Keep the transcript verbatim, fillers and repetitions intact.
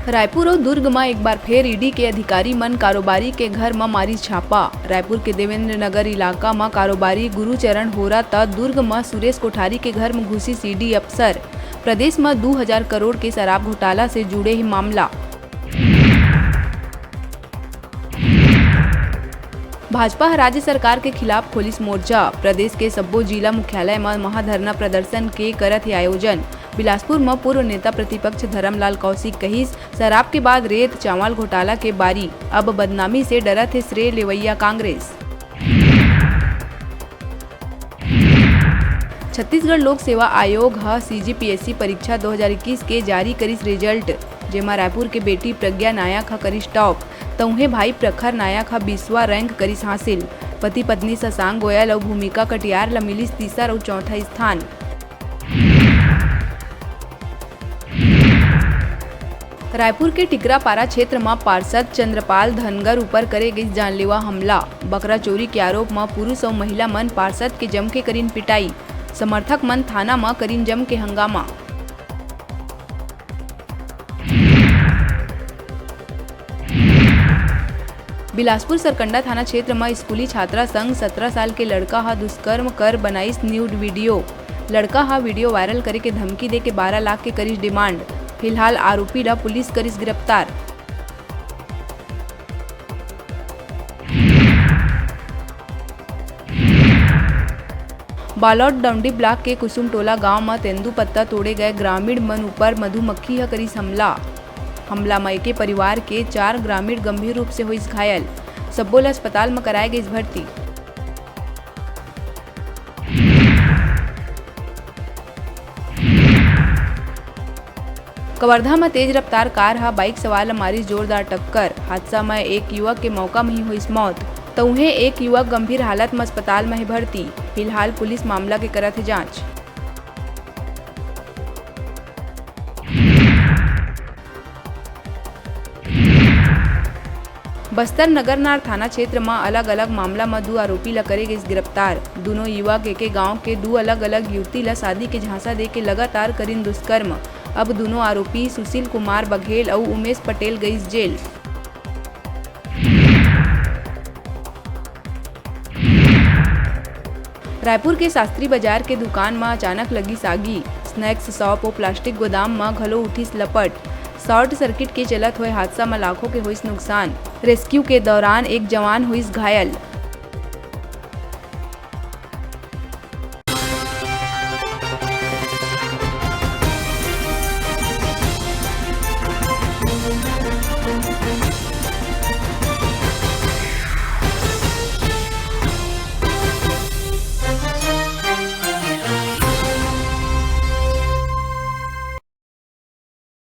रायपुर अउ दुर्ग म एक बार फेर ईडी के अधिकारी मन कारोबारी के घर म मारिस छापा। रायपुर के देवेंद्र नगर इलाका म कारोबारी गुरुचरण होरा त दुर्ग म सुरेश कोठारी के घर म घुसिस ईडी अफसर। प्रदेश म दू हजार करोड़ के शराब घोटाला से जुड़े हे मामला। भाजपा ह राज्य सरकार के खिलाफ खोलिस मोर्चा। प्रदेश के सब्बो जिला मुख्यालय म महाधरना प्रदर्शन के करत हे आयोजन। बिलासपुर म पूर्व नेता प्रतिपक्ष धरमलाल कौशिक कहिस, शराब के बाद रेत चावल घोटाला के बारी, अब बदनामी से डरत हे श्रेय लेवइया कांग्रेस। छत्तीसगढ़ लोक सेवा आयोग ह सीजीपीएससी परीक्षा दो हजार इक्कीस के जारी करिस रिजल्ट, जेमा रायपुर के बेटी प्रज्ञा नायक ह करिस टॉप, त उहें भाई प्रखर नायक ह बीसवाँ रैंक करिस हासिल। पति पत्नी शशांक गोयल अउ भूमिका कटियार ल मिलिस तीसर अउ चौथा स्थान। रायपुर के टिकरापारा क्षेत्र म पार्षद चंद्रपाल धनगर ऊपर करे गइस जानलेवा हमला। बकरा चोरी के आरोप म पुरुष अउ महिला मन पार्षद के जमके करिन पिटाई। समर्थक मन थाना म करिन जम के हंगामा। बिलासपुर सरकंडा थाना क्षेत्र म स्कूली छात्रा संग सत्रह साल के लड़का ह दुष्कर्म कर बनाइस न्यूड वीडियो। लड़का ह वीडियो वायरल करे के धमकी दे के बारह लाख के करिस डिमांड। फिलहाल आरोपी ल पुलिस करिस गिरफ्तार। बालोद डौंडी ब्लॉक के कुसुमटोला गांव म तेंदूपत्ता तोड़े गए ग्रामीण मन ऊपर मधुमक्खी ह करिस हमला। हमला म एके परिवार के चार ग्रामीण गंभीर रूप से होइस घायल। सब्बो ल अस्पताल म कराए गइस भर्ती। कवर्धा म तेज रफ्तार कार ह बाइक सवार ल मारिस जोरदार टक्कर। हादसा म एक युवक के मौका म ही होइस मौत, त उहें एक युवक गंभीर हालत म अस्पताल म हे भर्ती। फिलहाल पुलिस मामला के करत हे जांच। बस्तर नगरनार थाना क्षेत्र म अलग-अलग मामला म दू आरोपी ल करे गइस गिरफ्तार। दूनों युवक एके गांव के दू अलग-अलग युवती ल शादी के झांसा दे के लगातार करिन दुष्कर्म। अब दूनों आरोपी सुशील कुमार बघेल अउ उमेश पटेल गइस जेल। रायपुर के शास्त्री बाजार के दुकान म अचानक लगिस आगी। स्नैक्स शॉप अउ प्लास्टिक गोदाम म घलो उठिस लपट। शॉर्ट सर्किट के चलत होए हादसा म लाखों के होइस नुकसान। रेस्क्यू के दौरान एक जवान होइस घायल।